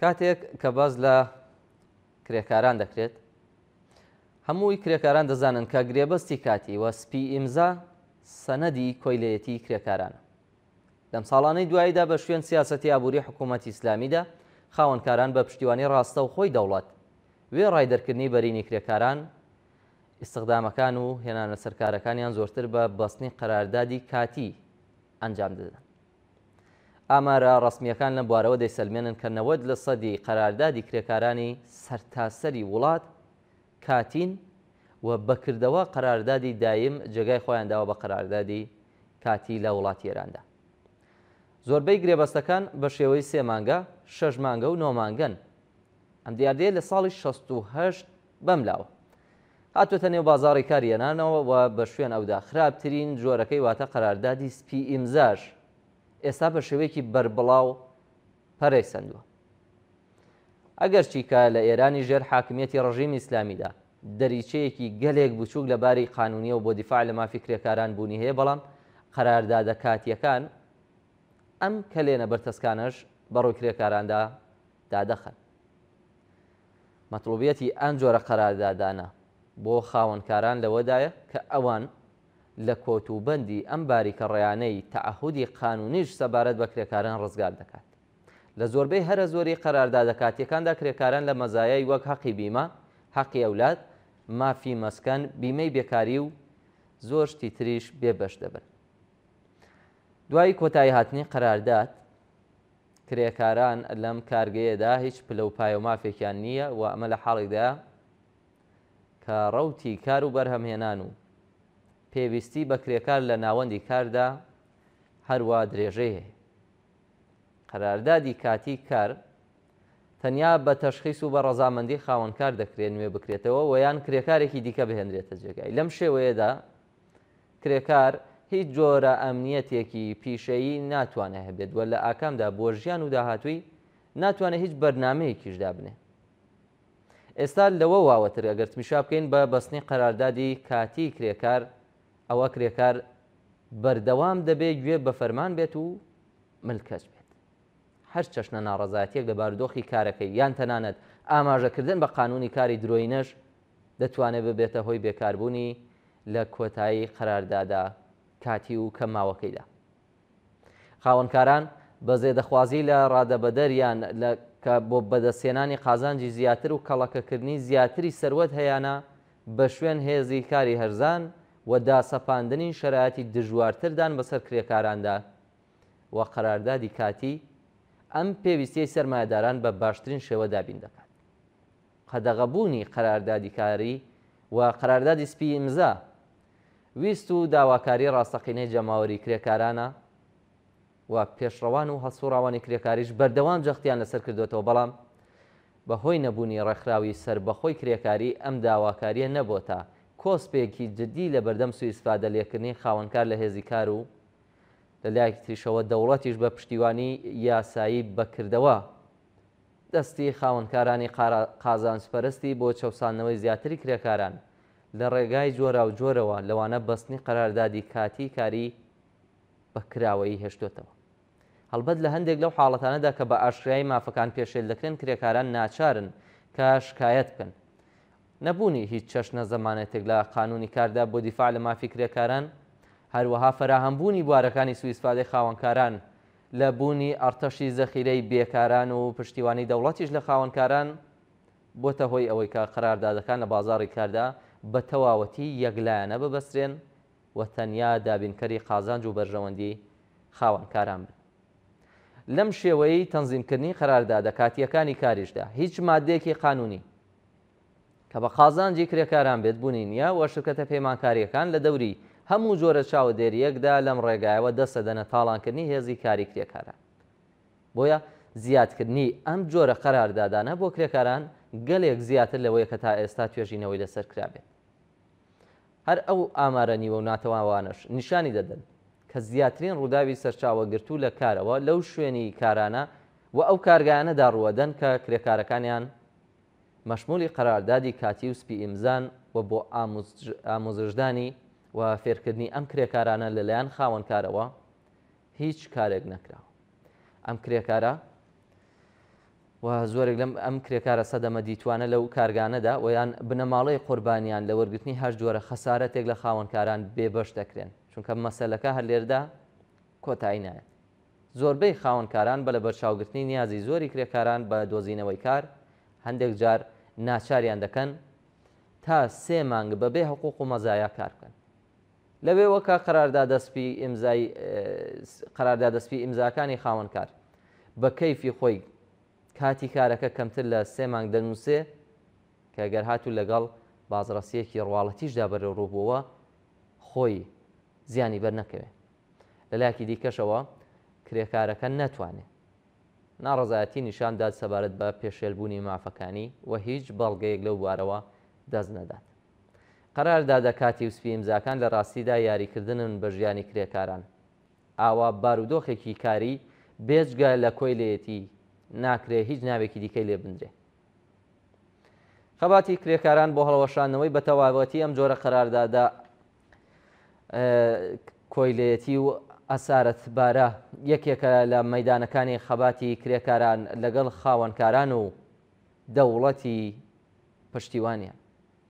کاتێک کە باس لە کرێکاران دەکرێت، هەمووی کرێکاران دەزانن کە گرێبەستی کاتی و سپی ئیمزا سەنەدی کۆیلەیەتی کرێکارانە. لەم ساڵانەی دواییدا بە شوێن سیاسەتی ئابووری حکوومەتی ئیسلامیدا، خاوەنکاران بە پشتیوانی ڕاستەوخۆی دەوڵەت، وێڕای دەرکردنی بەرینی کرێکاران، ئیستخدامەکان و هێنانەسەرکارەکانیان زۆرتر بە بەستنی قەراردادی کاتی ئەنجام دەدەن. ئامارە ڕەسمییەکان لەم بوارەوە دەیسەلمێنن کە 90 لە سەدی قەراردادی کرێکارانی سەرتاسەری وڵات کاتین و بەکردەوە قەراردادی دایم جێگای خۆیان داوە بە قەراردادی کاتی لە وڵاتی ئێراندا. زۆربەی گرێبەستەکان بە شێوەی سێ مانگە، شەش مانگە و نۆ مانگەن. ئەم دیاردەیە لە ساڵی 68 بەم لاوە هاتووەتە نێو بازاڕی کاری ئێرانەوە و بە شوێن ئەودا خراپترین جۆرەکەی واتە قەراردادی سپی ئیمزاش ئێستا بە شێوەیەکی بەربڵاو پەرەی سەندووە. ئەگەرچی کە لە ئێرانی ژێر حاکمییەتی ڕژیمی ئیسلامیدا دەریچەیەکی گەلێک بچووک لە باری قانوونییەوە بۆ دیفاع لە مافی کرێکاران بوونی هەیە بەڵام قەراردادە کاتییەکان ئەم کەلێنە بەرتەسکانەش بە ڕووی کرێکاراندا دادەخەن. مەتڵوبیەتی ئەم جۆرە قەراردادانە بۆ خاوەنکاران لەوەدایە کە ئەوان لە کۆت و بەندی ئەم باریکە ڕێیانەی تەعەهودی قانونیش سەبارەت بە کرێکاران ڕزگار دەکات. لە زۆربەی هەرە زۆری قەراردادە کاتیەکاندا کرێکاران لە مەزایای وەک هەقی بیمە، هەقی ئەولاد، مافی مەسکەن، بیمەی بێکاری و زۆر شتی تریش بێ بەش دەبن. دوای کۆتایی هاتنی قەرارداد، کرێکاران لەم کارگەیەدا هیچ پلە و پایە و مافێکیان نییە و ئەمە لە حاڵێکدایە کە ڕەوتی کار و بەرهەمهێنان و پێویستی بە کرێکار لە ناوەندی کاردا هەروا درێژەی هەیە. قەراردادی کاتی کار تەنیا بە تەشخیس و بە ڕەزامەندی خاوەنکار دەکرێ نوێ بکرێتەوە و یان کرێکارێکی دیکە بهێنرێتە جێگای. لەم شێوەیەدا کرێکار هیچ جۆرە ئەمنیەتێکی پیشەیی ناتوانێ هەبێت و لە ئاکامدا بۆ ژیان و داهاتووی ناتوانێ هیچ بەرنامەیەکیش دابنێ. ئێستا لەوە واوەتر ئەگەر تمیشا بکەین بە بەستنی قەراردادی کاتیی کرێکار ئەوە کرێکار بەردەوام دەبێ گوێ بە فەرمان بێت و ملکەچ بێت. هەر چەشنە ناڕەزایەتیەک لە بارودۆخی کارەکەی یان تەنانەت ئاماژەکردن بە قانوونی کاری درۆینەش دەتوانێت ببێتە هۆی بێکاربوونی لە کۆتایی قەراردادە کاتی و کەم ماوەکەیدا. خاوەنکاران بە زێدەخوازی لە ڕادەبەدەر یان لە کە بۆ بەدەستهێنانی قازانجی زیاتر و کەڵەکەکردنی زیاتری سەروەت هەیانە بە شوێن هێزی کاری هەرزان و داسەپاندنی شەرایتی دژوارتردان بەسەر کرێکاراندا و قەراردادی کاتی ئەم پێویستیەی سەرمایەداران بە باشترین شێوە دابین دەکات. قەدەغەبوونی قەراردادی کاری و قەراردادی سپی ئیمزا، ویست و داواکاری ڕاستەقینەی جەماوەری کرێکارانە و پێشڕەوان و هەڵسوڕاوانی کرێکاریش بەردەوام جەختیان لەسەر کردۆتەوە، بەڵام بە هۆی نەبوونی ڕێکخراوی سەربەخۆی کرێکاری ئەم داواکارییە نەبۆتە کۆسپێکی جدی لەبەردەم سوئیستفادە لێکردنی خاوەنکار لە هێزی کار و لە لایەکی تریشەوە دەوڵەتیش بە پشتیوانی یاسایی بە کردەوە دەستی خاوەنکارانی قازانجپەرستی بۆ چەوساندنەوەی زیاتری کرێکاران لە ڕێگای جۆراوجۆرەوە لەوانە بەستنی قەراردادی کاتیی کاری بە کراوەیی هێشتۆتەوە. هەڵبەت لە هەندێک لەو حاڵەتانەدا کە بە ئاشکرایی مافەکان پێشێل دەکرێن کرێکاران ناچارن کە شکایەت بکەن. نەبوونی هیچ چەشنە زەمانەتێک لە قانوونی کاردا بۆ دیفاع لە مافی کرێکاران، هەروەها فەراهەمبوونی بوارەکانی سوئیستفادەی خاوەنکاران لە بوونی ئەڕتەشی زەخیرەی بێکاران و پشتیوانی دەوڵەتیش لە خاوەنکاران بۆتە هۆی ئەوەی کە قەراردادەکان لە بازاڕی کاردا بە تەواوەتی یەکلایەنە ببەسترێن و تەنیا دابینکەری قازانج و بەرژەوەندی خاوەنکاران بن. لەم شێوەیەی تەنزیمکردنی قەراردادە کاتییەکانی کاریشدا هیچ ماددەیەکی قانوونی کە بە قازانجی کرێکاران بێت بوونی نییە و شرکەتە پەیمانکارییەکان لە دەوری هەموو جۆرە چاودێرییەکدا لەم ڕێگایەوە دەست دەدەنە تاڵانکردنی هێزی کاری کرێکاران. بۆیە زیادکردنی ئەم جۆرە قەراردادانە بۆ کرێکاران گەلێک زیاتر لەوەیە کە تا ئێستا توێژینەوەی لەسەر کرابێت. هەر ئەو ئامارە نیوە و ناتەواوانەش نیشانی دەدەن کە زیاترین ڕووداوی سەرچاوەگرتوو لە کارەوە لەو شوێنی کارانە و ئەو کارگایانەدا ڕووەدەن کە کرێکارەکانیان مەشمولی قەراردادی کاتی و سپی ئیمزان و بۆ ئاموزشدانی و فێرکردنی ئەم کرێکارانە لەلایەن خاوەنکارەوە هیچ کارێک نەکراوە. ئەم کرێکارە. و زۆرێک لەم ئەم کرێکارە سەدەمە دیتوانە لەو کارگانەدا و یان بنەماڵەی قوربانیان لە وەرگرتنی هەر جۆرە خەسارەتێک لە خاوەنکاران بێبەش دەکرێن، چونکە مەسەلەکە هەر لێردا کۆتایی نایەت. زۆربەی خاوەنکاران بە لەبەرچاوگرتنی نیازی زۆری کرێکاران بە دۆزینەوەی کار، هەندێک جار ناچاریان دەکەن تا سێ مانگ بەبێ حقوق و مەزایا کار بکەن. لەوێوە کە قەراردادە سپی ئیمزای قەراردادە سپی ئیمزاکانی خاوەنکار بە کەیفی خۆی کاتی کارەکە کەمتر لە سێ مانگ دەنووسێ کە گەر هاتوو لەگەڵ بازڕەسییەکی ڕواڵەتیشدا بەرەوڕوو بووەوە خۆی زیانی بەر نەکەوێ. لە لایەکی دیکەشەوە کرێکارەکە نەتوانێ ناڕەزایەتی نیشان دات سەبارەت بە پێشێلبوونی مافەکانی و هیچ بەڵگەیەک لەو بوارەوە دەست نەدات. قەراردادە کاتی و سپی ئیمزاکان لە ڕاستیدا یاریکردنن بە ژیانی کرێکاران. ئاوا بارودۆخێکی کاری بێجگە لە کۆیلەیەتی ناکرێ هیچ ناوێکی دیکەی لێ بنرێ. خەباتی کرێکاران بۆ هەڵوەشاندنەوەی بە تەواوەتی ئەم جۆرە قەراردادە کۆیلەیەتی و ئەسارەتبارە یەکێکە لە مەیدانەکانی خەباتی کرێکاران لەگەڵ خاوەنکاران و دەوڵەتی پشتیوانیان.